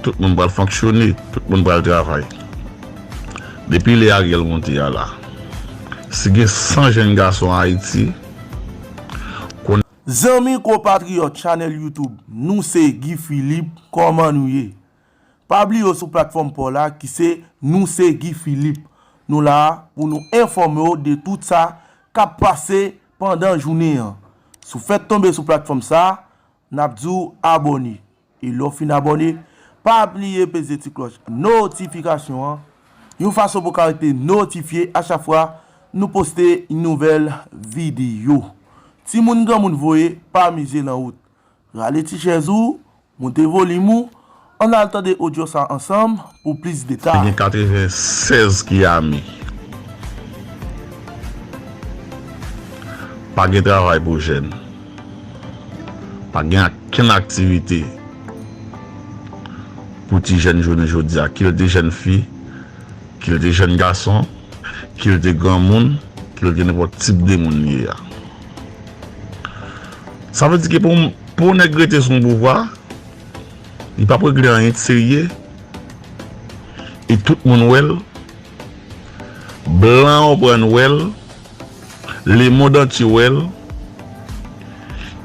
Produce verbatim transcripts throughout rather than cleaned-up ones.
Tout moun pral fonksyone, tout moun pral travay. Depi lè Ariel monte a la, si gen san jèn gason Ayiti, konnen. Zanmi konpatriyòt chanèl YouTube, nou se Guy Philippe, kòman nou ye? Pa bliye w sou platfòm pa w la ki se nou se Guy Philippe. Nou la pou nou enfòme w de tout sa k ap pase pandan jounen an. Si w fèk tonbe sou platfòm sa, n ap di w abòne. E lè w fin abòne, pa bliye peze ti klòch notifikasyon an, yon fason pou w ka rete notifye a chak fwa nou poste yon nouvèl videyo. Timoun granmoun voye, pa mize nan wout. Rale ti chèz ou, moute volim ou, ann al tande odyo sa ansanm pou plis detay. Gen katrevennsèz ki ame. Pa gen travay pou jèn. Pa gen okenn aktivite pou ti jèn jounen jodi a, kil te jèn fi, kil te jèn gason, kil te granmoun, kil te nenpòt tip de moun li ye a. Sa vle di ke pou, pou yon nèg rete sou yon pouvwa, li p ap regle anyen de serye, e tout moun wè l, blan an pran wè l, lemonn antye wè l,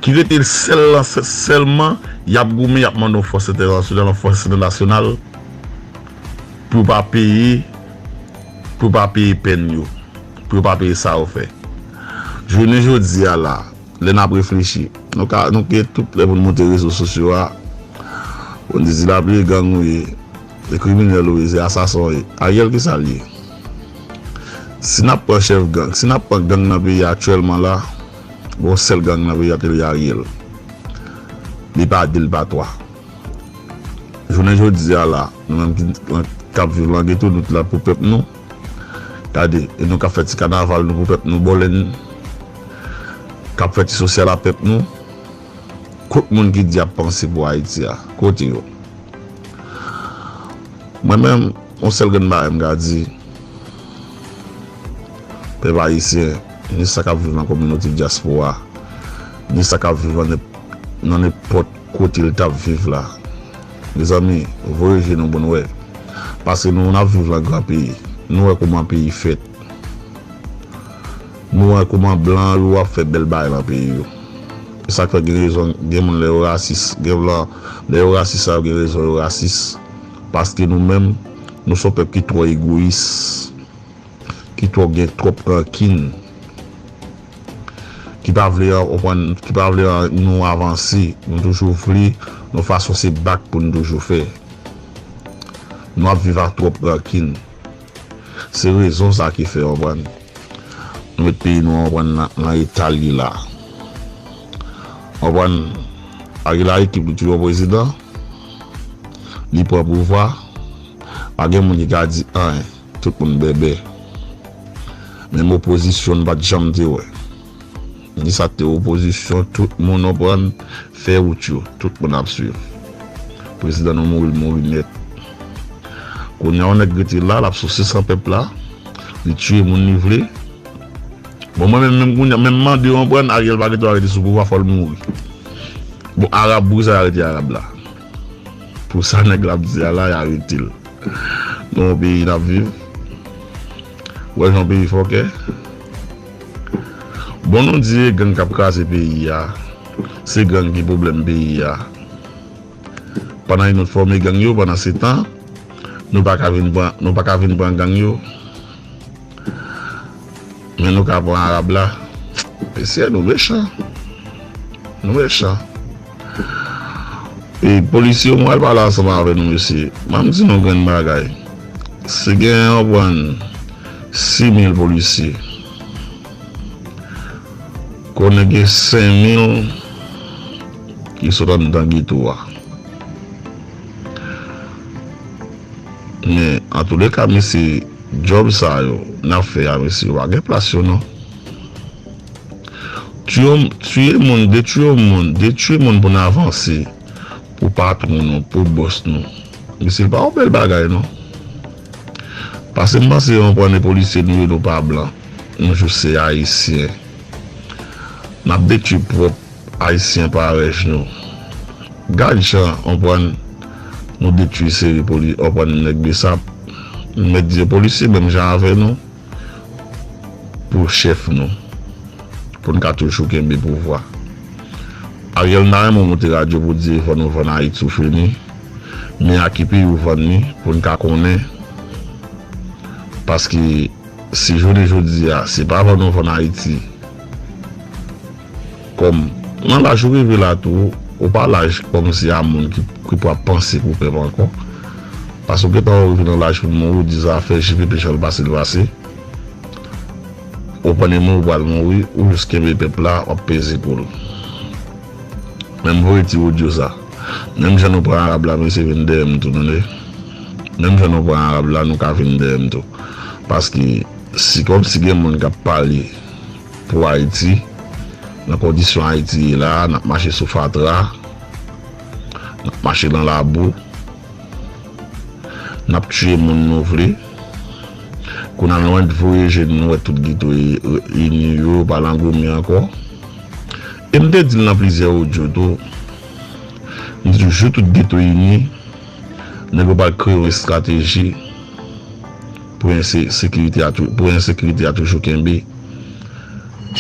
ki rete sèl lan, sè-, sèlman, y ap goumen, y ap mande yon fòs entènasyonal, yon fòs entènasyonal, pou yo pa peye, pou yo pa peye pèn yo, pou yo pa peye sa yo fè. Jounen jodi a la, lè n ap reflechi, nou ka, nou gen tout lè pou n monte rezo sosyo a, pou n di, di lapli e gang ou ye, se kriminèl ou ye, se asasen w ye. Ariel, kisa l ye? Si n ap pran chèf gang, si n ap pran gang nan peyi a aktyèlman la, gon sèl gang nan peyi a, se li Ariel. Li pa de, li pa twa. Jounen jodi a la, nou menm ki, k ap viv lan geto, nou t la pou pèp nou. Gade, e nou k ap fè ti kanaval nou pou pèp nou, bòlèn, k ap fè ti sosyal a pèp nou. Kot moun ki di y ap panse pou Ayiti a? Kote yo? Mwen menm, yon sèl grenn bagay m ka di, pèp ayisyen, ni sa k ap viv nan kominote dyaspora, ni sa k ap viv nan nenp-, nan nenpòt kote l t ap viv la. Mezanmi, voye je nou pou n wè. Paske nou, n ap viv nan gran peyi. Nou wè kòman peyi fèt. Nou wè kòman blan yo ap fè bèl bagay nan peyi yo. E sa k fè gen rezon, gen moun lè yo rasis, gen blan, lè yo rasis sa yo gen rezon yo rasis. Paske nou menm, nou se yon pèp ki twò egoyis, ki twò gen twòp rankin, ki pa vle an, konprann, ki pa vle an, nou avanse. Nou toujou vle yon fason se bak pou nou toujou fè. Nou ap viv ak twòp rankin. Se rezon sa ki fè, konprann, nou met peyi nou an, konprann, nan, nan eta l ye la. Konprann, Ariel ak ekip li touye yon prezidan, li pran pouvwa, pa gen moun ki ka di anyen, tout moun bèbè. Menm opozisyon n pa t janm te wè. Ni sa te opozisyon, tout moun, konprann, fè wout yo, tout moun ap swiv. Prezidan nou mouri, l mouri nèt. Kounye a, yon nèg rete la, l ap souse san pèp la, li tiye moun li vle. Bon, mwen menm, menm kounye a, menm mande, konprann, Ariel pa gen dwa rete sou pouvwa, fò l mouri. Bon, Arab, poukisa y arete Arab la? Pou sa nèg la ap di a la, y arete l. Nan yon peyi n ap viv. Wè jan peyi fòkè. Bon, nou di e gang k ap kraze peyi a. Se gang ki pwoblèm peyi a. Pandan nou t fòme gang yo, pandan se tan, nou pa ka vin pran, nou pa ka vin pran gang yo. Men nou ka pran Arab la. Mesye, nou mechan. Nou mechan. E polisye yo, mwen al pale ansanm avè nou, mesye. Ban m di nou grenn bagay. Si gen, konprann, sis mil polisye, konnen gen senk mil ki sot anndan geto a. Men, antouleka, mesye, djòb sa yo n ap fè a, mesye, yo pa gen plas yo, non. Tiye, tiye moun, detwi moun, detwi moun pou n avanse, pou patwon nou, pou bòs nou. Mesye, l pa yon bèl bagay, non. Paske m panse, konprann, e polisye nou ye, nou pa blan. Nou jis se Ayisyen. N ap detwi pwòp Ayisyen parèy nou. Gad jan, konprann, Nou detwi seri poli-, w konprann, nèg BSAP. Nou mèt di yo polisye, menm jan avè nou, pou chèf nou, pou n ka toujou kenbe pouvwa. Ariel, n ta renmen w monte radyo pou di vann ou vann Ayiti ou fini, men a ki pri ou vann li, pou n ka konnen, paske si jounen jodi a, se pa vann ou vann Ayiti, kòm nan laj ou rive la tou, ou pa laj kòmsi a moun ki, ki pou ap panse pou pèp ankò. Paske ou gentan rive nan laj pou mouri, ou di zafè J P P jan l pase, l pase. Ou pran de mo, ou pral mouri, ou jis kenbe pèp la, w ap peze kou l. Men m voye ti odyo sa. Menm jan nou pran Arab la, mesye vin dèyè m tou, tande. Menm jan nou pran Arab la, nou ka vin dèyè m tou. Paske si kòmsi gen moun k ap pale pou Ayiti, nan kondisyon Ayiti ye la, n ap mache sou fatra, n ap mache nan labou, n ap tiye moun nou vle. Kounye a nou mèt voye je n, nou wè tout geto ini yo, pa nan goumi ankò. E m te di l nan plizyè odyo tou, m di toujou tout geto ini, nèg yo pral kreye yon estrateji pou ense-, sekirite a tou-, pou ensekirite a toujou kenbe.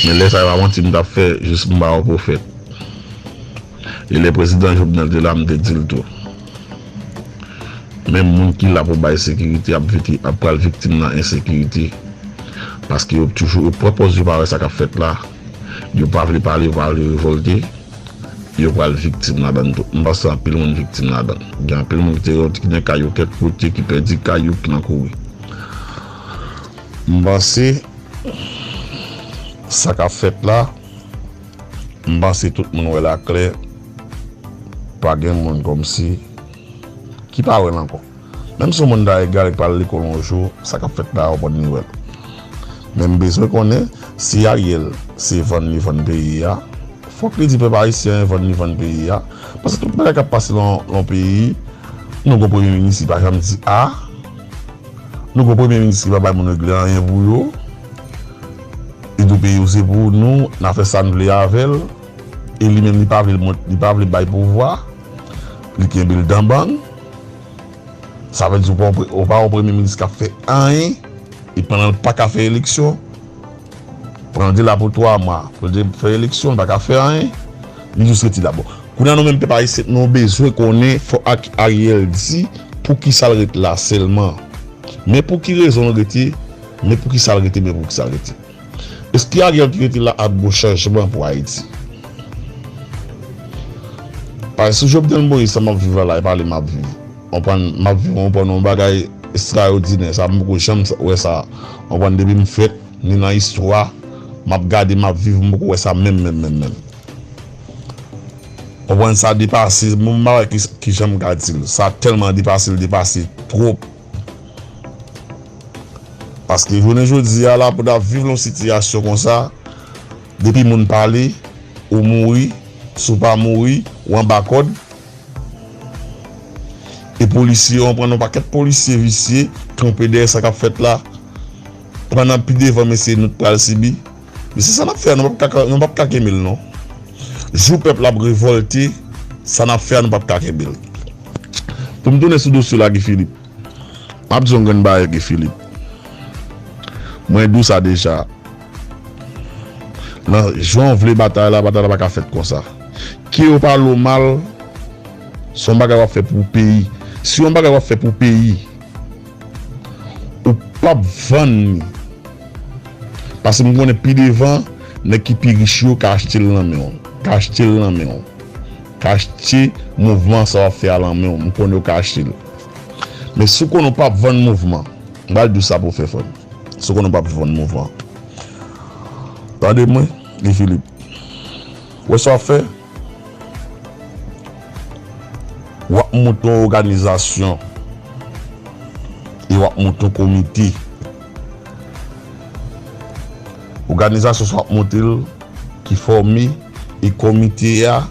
Men lè sa yo pa manti m t ap fè, jis m pa yon pwofèt. E lè prezidan Jovenel te la, m te di l tou. Menm moun ki la pou bay sekirite ap viti-, ap pral viktim nan ensekirite. Paske yo toujou, yo pran pòz yo pa wè sa k ap fèt la. Yo pa vle pale, yo pa vle revòlte. Yo pral viktim ladan tou. M panse anpil moun viktim ladan. Gen anpil moun ki te gen kay yo kèk kote, ki pèdi kay yo, ki nan kouri. M panse sa k ap fèt la, m panse tout moun wè l aklè. Pa gen moun kòmsi ki pa wè l ankò. Menm si yon moun ta egal, li pral lekòl yon jou, sa k ap fèt la a, w konn li wè l. Men m bezwen konnen si Ariel se vann li vann peyi a, fòk li di pèp ayisyen an vann li vann peyi a. Paske tout bagay k ap pase nan, nan peyi, nou gon premye minis ki pa janm di a, nou gon premye minis ki pa bay moun regle anyen pou yo. Li di w peyi w se pou nou, n a fè sa n vle avè l. E li menm li pa vle mont-, li pa vle bay pouvwa, li kenbe l dan bang. Sa vle di ou pa yon pre-, ou pa yon premye minis k ap fè anyen, e pandan l pa ka fè eleksyon, pandan l te la pou twa mwa, pou l te fè eleksyon, l pa ka fè anyen, li jis rete la. Bon, kounye a nou menm pèp ayisyen, nou bezwen konnen fò Ak-, Ariel di poukisa l ret la sèlman. Men pou ki rezon l rete, men poukisa l rete, men poukisa l rete. Èske Ariel ki rete la ap gon chanjman pou Ayiti? Paske sou Jovenel Moïse, sa m ap viv la, la, e pa li m ap viv. Konprann, m ap viv, konprann, yon bagay ekstraòdinè. Sa, m poko janm wè sa. Konprann, depi m fèt, ni nan istwa, m ap gade, m ap viv, m poko wè sa menm, menm, menm, menm. Konprann, sa depase, m pa wè ki, ki jan m ka di l. Sa tèlman depase, l depase twòp. Paske jounen jodi a la, pou n ap viv nan yon sitiyasyon konsa, depi moun pale, ou mouri, si w pa mouri, ou anba kòd. E polisye yo, pran yon pakèt polisye visye, kanpe dèyè sa k ap fèt la. Pandan pi devan, mesye, nou t pral sibi. Men se sa n ap fè, nou p ap ka, nou p ap ka kenbe l, non. Jou pèp la ap revòlte, sa n ap fè a, nou p ap ka kenbe l. Pou m tounen sou dosye la, Guy Philippe. M ap di yon grenn bagay, Guy Philippe. Mwen di w sa deja. Nan jan w vle batay la, batay la pa ka fèt konsa. Ke yo pale w mal, se yon bagay w ap fè pou peyi. Si yon bagay w ap fè pou peyi, ou p ap vann li. Paske m konnen pi devan, nèg ki pi rich yo ka achte l nan men w. Ka achte l nan men w. Ka achte mouvman sa w ap fè a nan men w. M konnen yo ka achte l. Men si w konnen w p ap vann mouvman, m pral di w sa pou w fè, frè m. Si w konnen w p ap vann mouvman, tande mwen, Guy Philippe. Wè sa w ap fè? W ap monte yon òganizasyon e w ap monte yon komite. Òganizasyon sa w ap monte l ki fòme, e komite a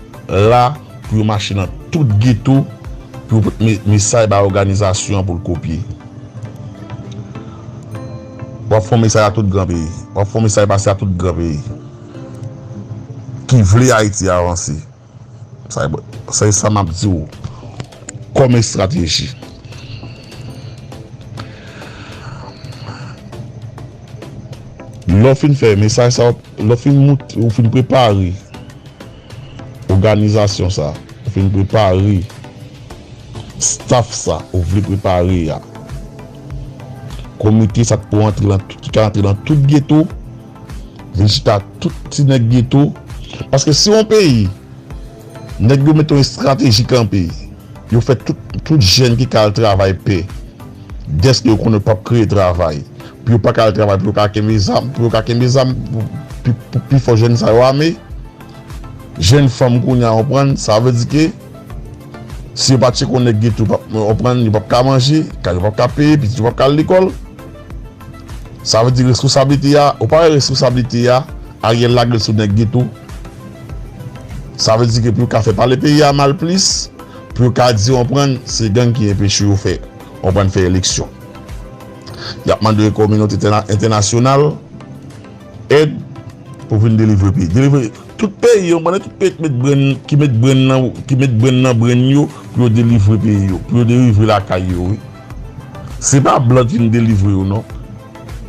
la pou yo mache nan tout geto pou yo pote me-, mesaj ba òganizasyon an pou l kopye. W ap fè yon mesaj a tout gran peyi. W ap fè yon mesaj pase a tout gran peyi ki vle Ayiti avanse. Sa, sa e sa m ap di w. kòm estrateji. Lè w fin fè mesaj sa, lè w fin mout, ou fin prepare òganizasyon sa, ou fin prepare staff sa ou vle prepare a, komite sa k pou antre nan tout, ki ka antre nan tout geto, vin chita tout ti nèg geto. Paske si yon peyi, nèg yo mete yon estrateji kanpe, yo fè tout, tout jèn ki ka al travay pè, dèske yo konnen yo p ap kreye travay, pou yo pa ka al travay, pou yo ka kenbe zam, pou yo ka kenbe zam, pou, pou, pou pifò jèn sa yo ame. Jèn fanm kounye a, konprann, sa vle di ke si yo pa tcheke yon nèg geto, yo p ap, konprann, yo p ap ka manje, kay yo p ap ka peye, pitit yo p ap ka al lekòl. Sa vle di responsablite a, ou pa wè responsablite a, Ariel lage l sou nèg geto. Sa vle di ke pou yo ka fè pale peyi a mal plis, pou yo ka di, konprann, se gang ki enpeche yo fè, konprann, fè eleksyon. Y ap mande kominote entèna-, entènasyonal èd pou vin delivre peyi. Delivre tout peyi, yo mande tout peyi ki met brenn, ki met brenn nan, ki met brenn nan brenn yo pou yo delivre peyi yo, pou yo delivre lakay yo, wi. Se pa blan ki vin delivre yo, non.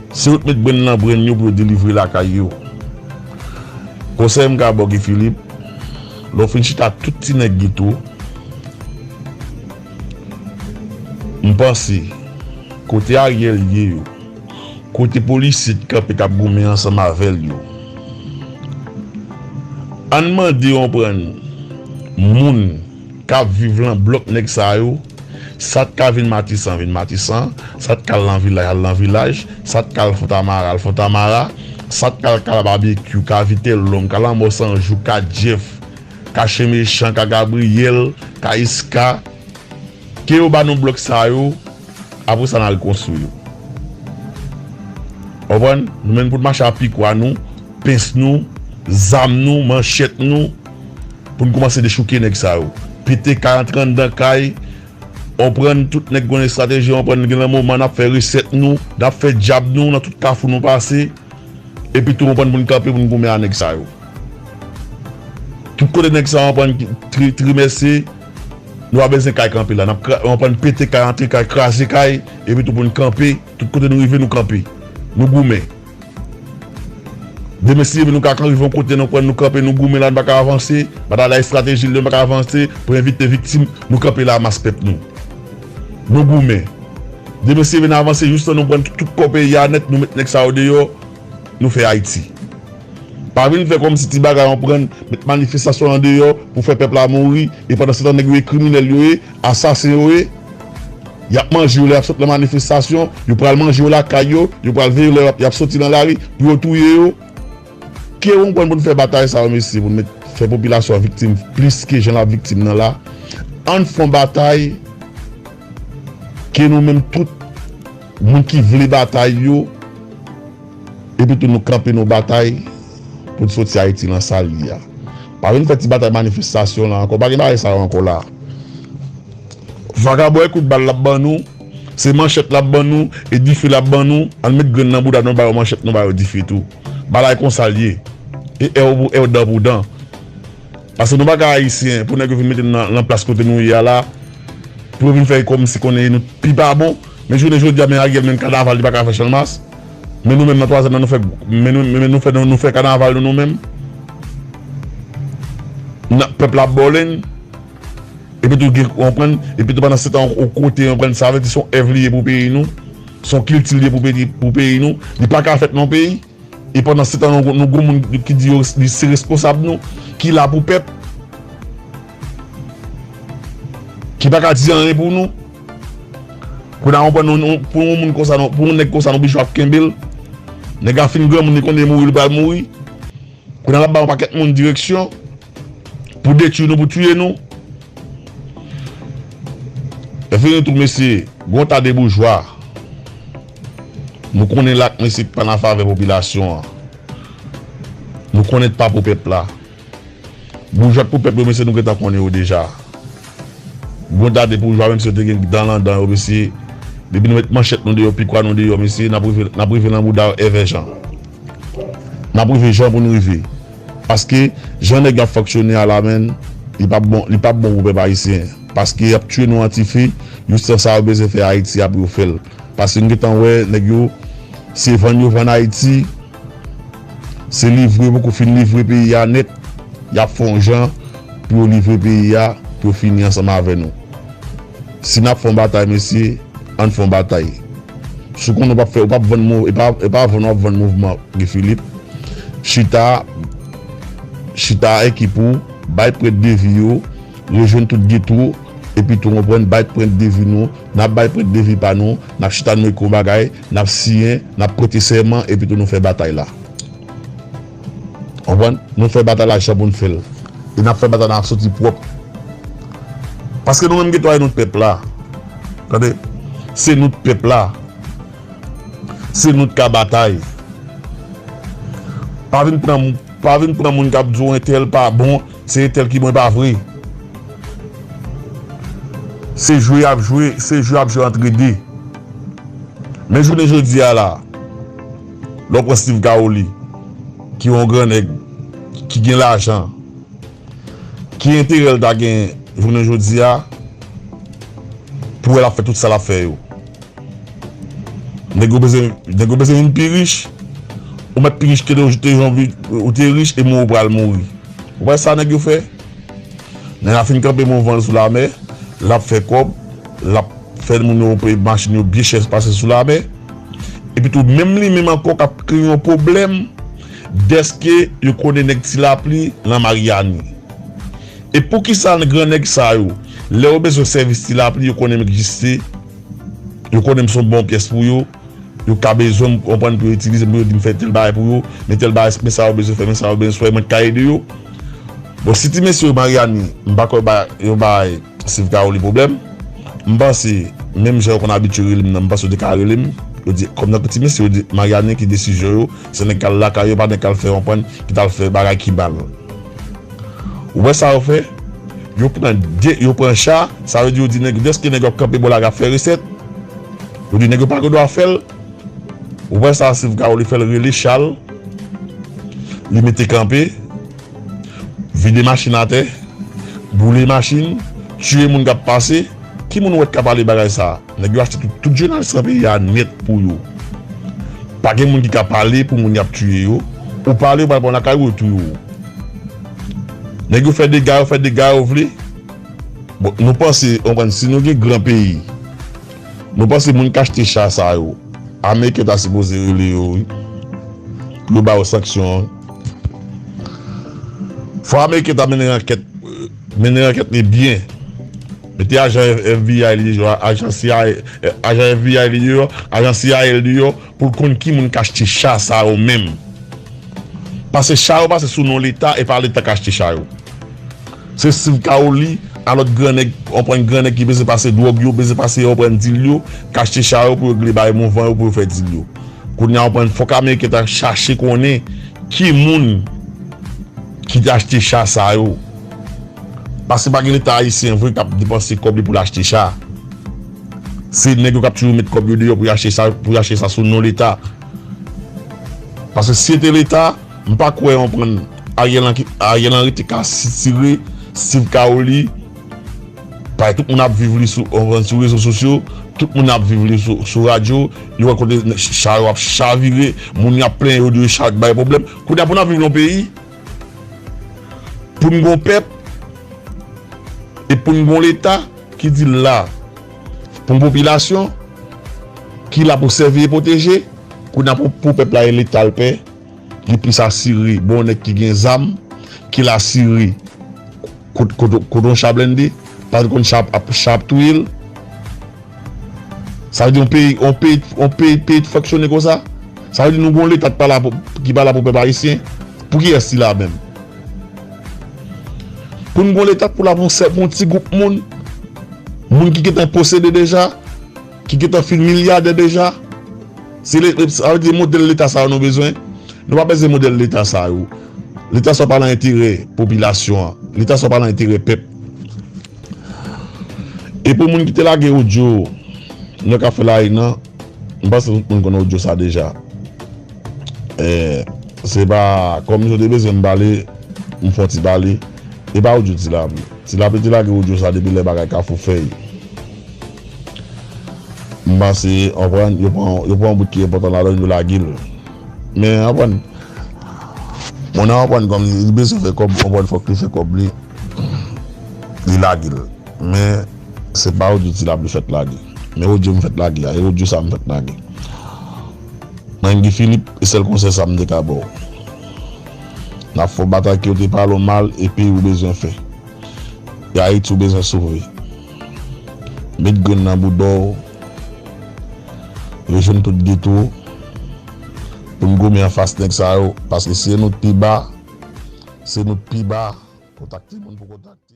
Se yo k met brenn nan brenn yo pou yo delivre lakay yo. Konsèy m ka ba w, Guy Philippe, lè w fin chita tout ti nèg geto, m panse, kote Ariel ye yo, kote polisye k kanpe k ap goumen ansanm avè l yo, ann mande, konprann, moun k ap viv lan blòk nèg sa yo, sa t ka vin Matisan, vin Matisan, sa t ka al nan vilaj, al nan vilaj, sa t ka al Fontamara, al Fontamara, sa t ka al Ka Babekyou, Ka Vitèlòm, Ka Lanmò San Jou, Ka Jeff, Ka Chen Mechan, Ka Gabriyèl, Ka Eska, ke yo ba nou blòk sa yo, apre sa n al konstwi yo. Konprann? Nou menm pou n mache ak pikwa nou, pens nou, zam nou, manchèt nou, pou n kòmanse dechouke nèg sa yo. Pete kay, antre anndan kay, konprann, tout nèg gen yon estrateji, konprann, gen nan moman n ap fè resèt nou, n ap fè djab nou nan tout kafou nou pase. Epi tou, konprann, pou n kanpe, pou n goumen a nèg sa yo. Tout kote nèg sa yo pran tri-, trimèse, nou pa bezwen kay kanpe la. N ap kra-, konprann, pete kay, antre kay, kraze kay, epi tou pou n kanpe. Tout kote nou rive, nou kanpe. Nou goumen. Demen si Dye vle, nou ka rive yon kote, nou pran, nou kanpe, nou goumen la, nou pa ka avanse. Batay la estrateji, nou pa ka avanse. Pou evite viktim, nou kanpe la, mas pèp nou. Nou goumen. Demen si Dye vle, n avanse jistan nou pran tout, tout kò peyi a nèt, nou met nèg sa yo deyò. Nou fè Ayiti. Pa vin fè kòmsi ti bagay an pran, met manifestasyon an deyò pou fè pèp la mouri, e pandan se tan nèg yo e kriminèl yo ye, asasen yo ye, y ap manje yo lè y ap sot nan manifestasyon, yo pral manje yo lakay yo, yo pral veye yo lè y ap, y ap soti nan lari pou yo touye yo. Ke yon pran pou n fè batay sa yo, mesye, pou n met, fè popilasyon an viktim plis ke jan l ap viktim nan la. Ann fè yon batay ke nou menm tout moun ki vle batay yo, epi tou nou kanpe nou batay pou n soti Ayiti nan sa l ye a. Pa vin fè ti batay manifestasyon la ankò. Pa gen bagay sa yo ankò la. Vagabon e kout bal l ap ban nou, se manchèt l ap ban nou, e dife l ap ban nou. Ann met grenn nan bouda nou, ba yo manchèt, nou ba yo dife tou. Bagay konsa l ye. E èw pou èw, dan pou dan. Paske nou pa ka ayisyen, pou nèg yo vin mete n nan, nan plas kote nou ye a la, pou yo vin fè kòmsi konnen nou pi pa bon. Men jounen jodi a, men Ariel, men kanaval, li pa ka fè Channmas. Men nou menm nan twazyèm nan, nou fè, men nou, men nou fè, nou, nou fè kanaval nou, nou menm. Nan, pèp la ap ba w lenn. Epi tou gen, konprann, epi tou pandan se tan, yon kote, konprann, sa vle di se yon èv li ye pou peyi nou. Se yon kilti li ye pou peyi, pou peyi nou. Li pa ka fèt nan yon peyi. E pandan se tan, nou, nou gon moun ki di yo, li se responsab nou, ki la pou pèp, ki pa ka di anyen pou nou. Kounye a, konprann, nou, nou, pou yon moun konsa, nou, pou yon nèg konsa, nou oblije ap kenbe l. Nèg la fin granmoun, li konnen mouri, li pral mouri. Kounye a, l ap ba yon pakèt moun direksyon pou detwi nou, pou tiye nou. Lè fini tou, mesye, gon ta de boujwa. Nou konnen la k, mesye, pa nan favè popilasyon an. Nou konnen pa pou pèp la. Boujwa k pou pèp yo, mesye, nou gentan konnen yo deja. Gon ta de boujwa, menm si yo te gen dan lan dan yo, mesye, depi nou met manchèt nou deyò, pikwa nou deyò, mesye, n ap rive, n ap rive nan bouda èvè jan. N ap rive jan pou n rive. Paske jan nèg yo ap fonksyone a la, menm, Li p ap bon, li p ap bon pou pèp ayisyen. Paske y ap tiye nou an tifi, jistan sa yo bezwen fè Ayiti a pou yo fè l. Paske n gentan wè nèg yo, se vann yo vann Ayiti, se livre, poko fin livre peyi a nèt, y ap fè yon jan pou yo livre peyi a, pou yo fini ansanm avè nou. Si n ap fè yon batay, mesye, ann fè yon batay. Si w konnen w p ap fè, w p ap vann mou-, e pa, e pa vann w ap vann mouvman Guy Philippe. Chita, chita ekip ou, bay pwent de vi yo, rejwenn tout geto, epi tou konprann, bay pwent de vi nou, n ap bay pwent de vi pa nou, n ap chita nou ekri yon bagay, n ap siyen, n ap prete sèman, epi tou nou fè batay la. Konprann? Nou fè batay la jan pou n fè l. E n ap fè batay la, n ap soti pwòp. Paske nou menm gen dwa e nou pèp la. Tande? Se nou pèp la. Se nou k ka batay. Pa vin pran, pa vin pran moun k ap di w entèl pa bon, se entèl ki bon, e pa vre. Se jwe y ap jwe, se jwe y ap jwe antre de. Men jounen jodi a la, lè w pran Steve Caoli, ki yon gran nèg, ki gen lajan, ki enterè l ta gen jounen jodi a, pou wè l ap fè tout sa l ap fè yo. Nèg yo bezwen, nèg yo bezwen vin pi rich. Ou mèt pi rich ke te, te jan ou te rich e mouri ou pral mouri. Ou wè sa nèg yo fè? Nèg la fin kanpe mouvan l sou lamè, l ap fè kòb, l ap fè moun yo peye machin yo byen chè pase sou lamè. Epi tou, menm li menm ankò k ap kreye yon pwoblèm dèske yo konnen nèg Ti Lapli nan Maryani. E poukisa gran nèg sa yo, lè yo bezwen sèvis Ti Lapli, yo konnen m egziste, yo konnen m se yon bon pyès pou yo, yo ka bezwen m, konprann, pou yo itilize m, pou yo di m fè tèl bagay pou yo, men tèl bagay, men sa yo bezwen fè, men sa yo bezwen fè, mwen ka ede yo. Bon, si ti mesye yo Maryani, m pa kwè ba, yo bay Steve Caoli pwoblèm. M panse, menm jan yo konn abitye rele m nan, m panse yo te ka rele m. Yo di, kòm nan ti mesye, yo di, Maryani ki desizyon yo, se nèg k al lakay yo, pa nèg k al fè, konprann, ki t al fè bagay ki mal. Ou wè sa yo fè? Yo pran de, yo pran cha, sa vle di yo di nèg, dèske nèg yo ap kanpe bò la k ap fè resèt. Yo di nèg yo pa gen dwa fè l. Ou wè sa Steve Caoli fè l, rele cha l, li mete kanpe, vide machin atè, boule machin, tiye moun k ap pase. Ki moun ou wè k ka pale bagay sa? Nèg yo achte tout, tout jounalis nan peyi a nèt pou yo. Pa gen moun ki ka pale pou moun y ap tiye yo. Ou pale, ou pral pran lakay ou, yo touye w. Nèg yo fè dega, yo fè dega yo vle. Bon, nou panse, konprann, si nou gen gran peyi, nou panse moun k achte cha sa yo, Ameriken ta sipoze rele yo, wi. Pou yo ba yo sanksyon. Fò Ameriken ta mennen ankèt, mennen ankèt li byen. Mete ajan F B I li deyò, ajan C I A, ajan F B I li deyò, ajan C I A li deyò, pou l konn ki moun k achte cha sa yo menm. Paske cha yo pase sou non Leta, e pa Leta k achte cha yo. Se Steve Caoli, a lòt gran nèg, konprann, gran nèg ki bezwen pase dwòg yo, bezwen pase, konprann, dil yo, k achte cha yo pou yo regle bay mouvan yo, pou yo fè dil yo. Kounye a, konprann, fòk Ameriken ta chache konnen ki moun ki te achte cha sa yo. Paske pa gen Leta ayisyen vre k ap depanse kòb li pou l achte cha. Se nèg yo k ap toujou met kòb yo deyò pou y achte sa, pou y achte sa sou non Leta. Paske si se te Leta, m pa kwè, konprann, Ariel Henry, Ariel Henry te ka sitire Steve Caoli. Paske tout moun ap viv li sou, konprann, sou rezo sosyo, tout moun ap viv li sou, sou radyo, yo wè kote cha yo ap chavire, moun yo ap plenyen yo de cha k bay pwoblèm. Kounye a pou n ap viv nan yon peyi, pou n gen yon pèp, e pou n gen yon Leta ki di l la pou yon popilasyon, ki la pou sèvi e pwoteje, kounye a pou, pou pèp la e Leta l pè, li plis asire, bon, nèg ki gen zam, ki l asire kot, kot, kot yon cha blende, pa konn cha ap, cha ap touye l. Sa vle di yon peyi, yon peyi, yon peyi, peyi t fonksyone konsa. Sa vle di nou gon Leta ki pa la pou, ki pa la pou pèp ayisyen. Pou kiyès li la menm? Pou n gon Leta pou la pou sè, pou yon ti gwoup moun, moun ki gentan posede deja, ki gentan fin milyadè deja. Se le, le, sa vle di modèl Leta sa yo nou bezwen. Nou pa bezwen modèl Leta sa yo. Leta sa pa nan enterè popilasyon an. Leta sa pa nan enterè pèp. E pou moun ki te lage odyo nan Kafe Layi nan, m panse tout moun konn odyo sa deja. Eh, se pa kòm yo te bezwen m pale, m fè yon ti pale. E pa odyo Ti Lapli. Ti Lapli te lage odyo sa depi lè bagay Kafou Fèy. M panse, w konprann, yo pran, yo pran yon bout ki enpòtan ladan l, yo lage l. Men, w konprann, moun nan w konprann kòm li bezwen fè kòb, w konprann, fòk li fè kòb li, li lage l. Men, se pa odyo Ti Lapli fèt lage. Men odyo m fèt lage a, e odyo sa m fèt lage. Mwen, Guy Philippe, e sèl konsèy sa m te ka ba w. N ap fè w batay ke yo te pale w mal, e peyi w bezwen fè. E Ayiti w bezwen sove. Met grenn nan bouda w. Rejwenn tout geto. Pou n goumen anfas nèg sa yo. Paske si se nou t pi ba, se nou t pi ba. Kontakte moun pou kontak.